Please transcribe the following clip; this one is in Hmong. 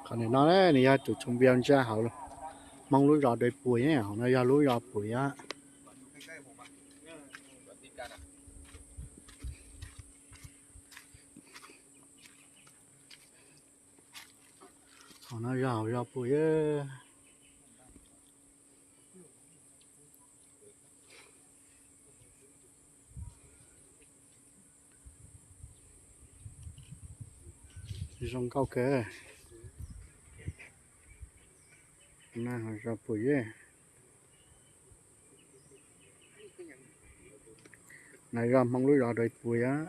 Qhov ntawm no nws yog tus tshooj video ntsa hauv Hmoob lub zos Dawb Puas, hauv no yog lub zos Puas Yab. Hauv no yog hauv zos Puas Yab. Zoo nkauj kawg. Zos Puas Yab. No zos Hmoob lub zos Dawb Puas Yab.